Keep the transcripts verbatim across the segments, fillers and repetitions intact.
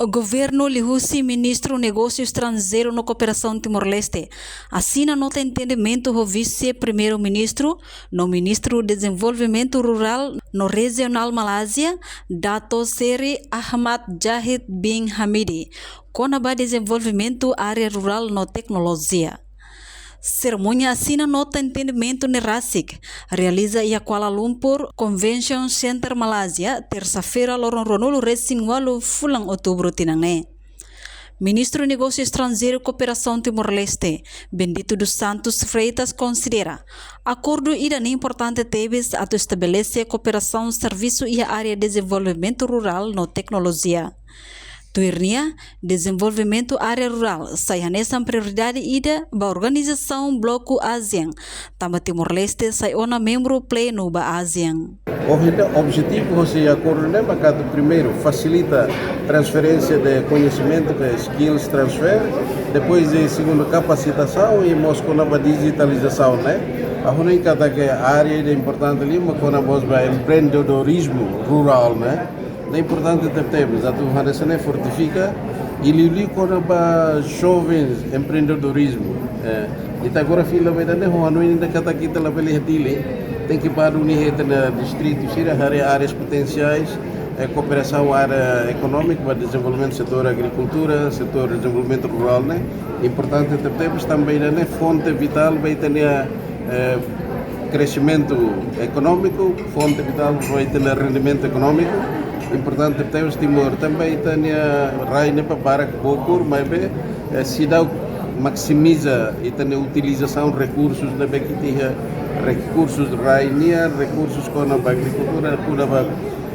Governu liuhusi Ministru Negósiu Estranjeiru no Kooperasaun Timor-Leste asina nota entendimentu ho Vise-Primeiru-Ministru no Ministru Dezenvolvimentu Rurál no Rejionál Malázia, Dato Seri Ahmad Zahid bin Hamidi, kona-ba dezenvolvimentu área rurál no teknolojia. Serimónia asina nota entendimentu ne'e rasik realiza iha Kuala Lumpur Convention Center, Malázia, tersa-feira, loron ruanulu-resin-ualu fulan Outubru tinan ne'e. Ministru Negósiu Estranjeiru Kooperasaun Timor-Leste, Bendito dos Santos Freitas, konsidera akordu ida-ne'e importante tebes atu estabelese kooperasaun servisu iha área dezenvolvimentu rurál no teknolojia. Tuir nia, dezenvolvimentu área rurál sai hanesan prioridade ida ba organizasaun bloku ASEAN, tanba Timor-Leste sai ona membru plenu ba ASEAN. Ohin ita objetivu hosi akordu ne'e maka atu primeiru fasilita transferénsia de koñesimentu, ke skills transfer, depois de segundu kapasitasaun i mós kona-ba dijitalizasaun, ne'e. Ha'u hanoin katak área ida importante liu mak kona-ba mós ba empreendedorizmu rurál, ne'e. Ne'e importante tebetebes, atu hanesan ne'e fortifika i liuliu kona-ba jovens empreendedorizmu. Eh, ita agora fila ba ida-ne'e, ha'u hanoin ida katak ita labele iha Dili, tenke ba duni iha ita-nia distritu sira, haree áreas potensiais, eh, kooperasaun área ekonómika ba dezenvolvimentu setór agrikultura, setór dezenvolvimentu rurál ne'e importante tebetebes, tanba ida-ne'e fonte vitál ba ita-nia, eh, kresimentu ekonómiku, fonte vitál ba ita-nia rendimentu ekonómiku. Importante tebes Timor, tanba ita-nia rai ne'e barak bokur, maibé, eh, seidauk maksimiza ita-nia utilizasaun rekursus ne'ebé ke ita iha, rekursus rai nian, rekursus kona-ba agrikultura, kona-ba,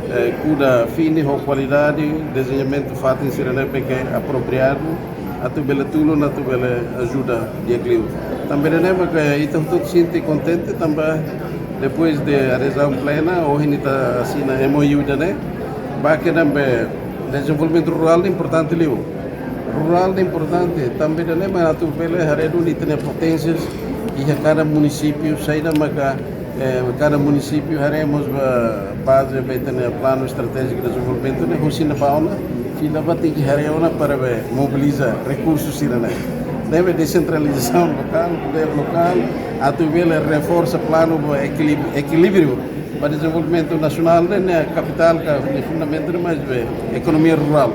eh, kuda fini ho kualidade, dezenvolvimentu fatin sira ne'ebé ke apropriadu, atu bele tulun, atu bele ajuda di'ak liu. Tanba ne'e maka ita hotu sente kontente, tanba depois de adezaun plena, ohin ita asina M O U ida-ne'e, ba ke tanba dezenvolvimentu rurál ne'e importante liu. Rurál ne'e importante, tanba ida-ne'e mak atu bele haree duni ita-nia poténsias iha kada munisípiu, saida maka, eh, kada munisípiu haree mós ba baze ba ita-nia planu estratéjiku dezenvolvimentu ne'e, husi ne'ebá ona, fila ba tenke haree ona para bele mobiliza rekursu sira-ne'e. Deve desentralizasaun lokál, podér lokál, atu bele reforsa planu ba ekilib-, ekilíbriu ba dezenvolvimentu nasionál ne'e, ne'e kapitál ka ne'e fundamentu ne'e, maibé ekonomia rurál.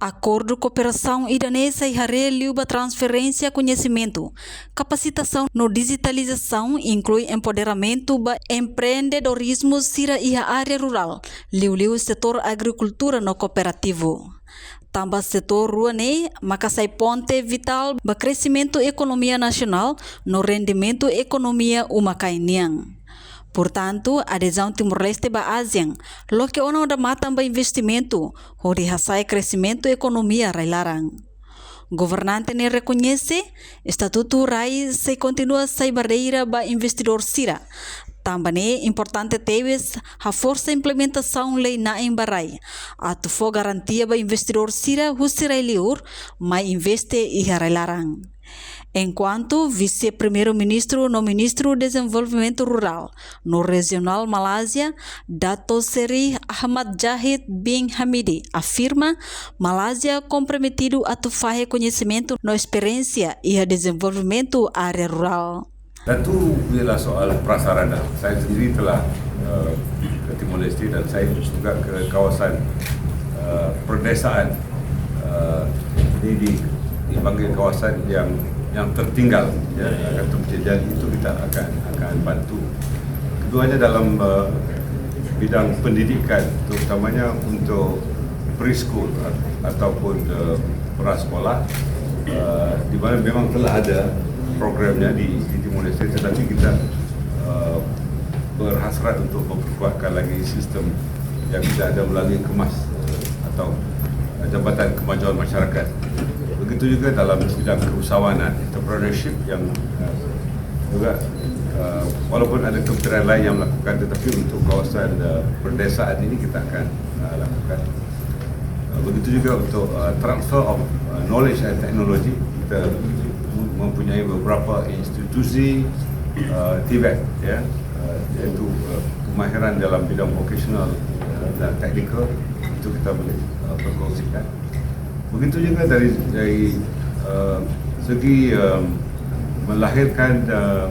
Akordu kooperasaun ida-ne'e sai haree liu ba transferénsia koñesimentu, kapasitasaun no dijitalizasaun, inklui empoderamentu ba empreendedorizmu sira iha área rurál, liuliu setór agrikultura no kooperativu. Tanba setór rua ne'e maka sai ponte vitál ba kresimentu ekonomia nasionál no rendimentu ekonomia uma-kain nian. Portantu, adezaun Timor-Leste ba ASEAN loke ona odamatan ba investimentu, hodi hasa'e kresimentu ekonomia rai-laran. Governante ne'e rekoñese, estatutu rai sei kontinua sai barreira ba investidór sira. Tanba ne'e importante tebes haforsa implementasaun lei-na'in ba rai, atu fó garantia ba investidór sira husi rai-liur mai investe iha rai-laran. Enkuantu Vise-Primeiru-Ministru no Ministru Dezenvolvimentu Rurál no Rejionál Malázia, Dato Seri Ahmad Zahid bin Hamidi afirma, Malázia komprometidu atu fahe koñesimentu no esperiénsia iha dezenvolvimentu área rurál. Satu ialah soal prasarana. Saya sendiri telah, eh, ke Timor Leste dan saya juga ke kawasan, eh, perdesaan, eh, ini di, dipanggil kawasan yang, yang tertinggal, ya, akan terjadi, dan itu kita akan, akan bantu. Keduanya dalam, eh, bidang pendidikan, terutamanya untuk preschool at-, ataupun, eh, prasekolah, eh, di mana memang telah ada programnya di, di Timor Leste, tetapi kita, eh, berhasrat untuk memperkuatkan lagi sistem yang kita ada melalui KEMAS, eh, atau, eh, Jabatan Kemajuan Masyarakat. Begitu juga dalam bidang keusahawanan, entrepreneurship yang, eh, juga, eh, walaupun ada kementerian lain yang melakukan, tetapi untuk kawasan, eh, perdesaan ini kita akan, eh, lakukan. Eh, begitu juga untuk, eh, transfer of, eh, knowledge and technology, kita mempunyai beberapa institusi, eh, TVET, ya, eh, yaitu, eh, kemahiran dalam bidang vocational, eh, dan technical, itu kita boleh, eh, perkongsikan. Begitu juga dari dari uh, segi um, melahirkan uh,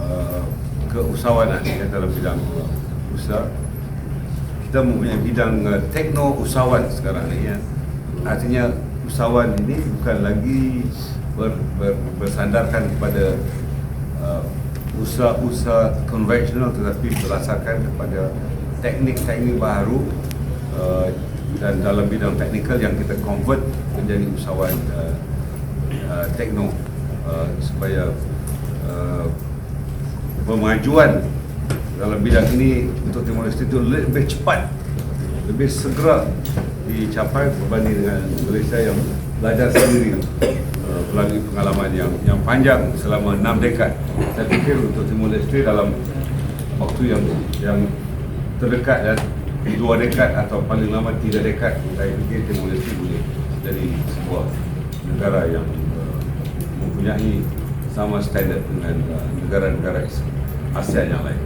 uh, keusahawanan ya, dalam bidang uh, usaha. Kita mempunyai bidang uh, tekno usahawan sekarang ni ya. Artinya usahawan ini bukan lagi ber, ber, bersandarkan kepada uh, usaha-usaha konvensional, tetapi berdasarkan kepada teknik-teknik baru uh, dan dalam bidang teknikal yang kita convert menjadi usahawan uh, uh, tekno uh, supaya uh, pemajuan dalam bidang ini untuk Timor Leste itu lebih cepat, lebih segera dicapai berbanding dengan Malaysia yang belajar sendiri uh, melalui pengalaman yang yang panjang selama enam dekad. Saya pikir untuk Timor Leste dalam waktu yang yang terdekat ya, dua dekad atau paling lama tiga dekad, saya pikir Timor Leste boleh jadi sebuah negara yang uh, mempunyai sama standar dengan uh, negara-negara ASEAN yang lain.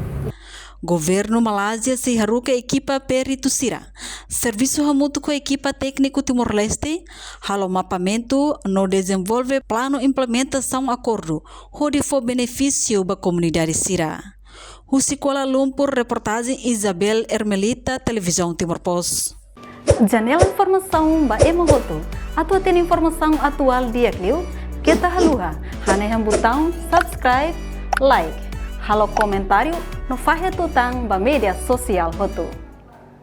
Governu Malázia sei haruka ekipa peritu sira servisu hamutuk ho ekipa tékniku Timor-Leste, halo mapamentu no dezenvolve planu implementasaun akordu hodi fó benefísiu ba komunidade sira. Husi Kuala Lumpur, reportajen Isabel Ermelita, Televizaun Timor Post. Janela informasaun ba ema hotu. Atu hatene informasaun atuál di'ak liu, keta haluha hanehan butaun subscribe, like, halo komentáriu no fahe tutan ba média sosiál hotu.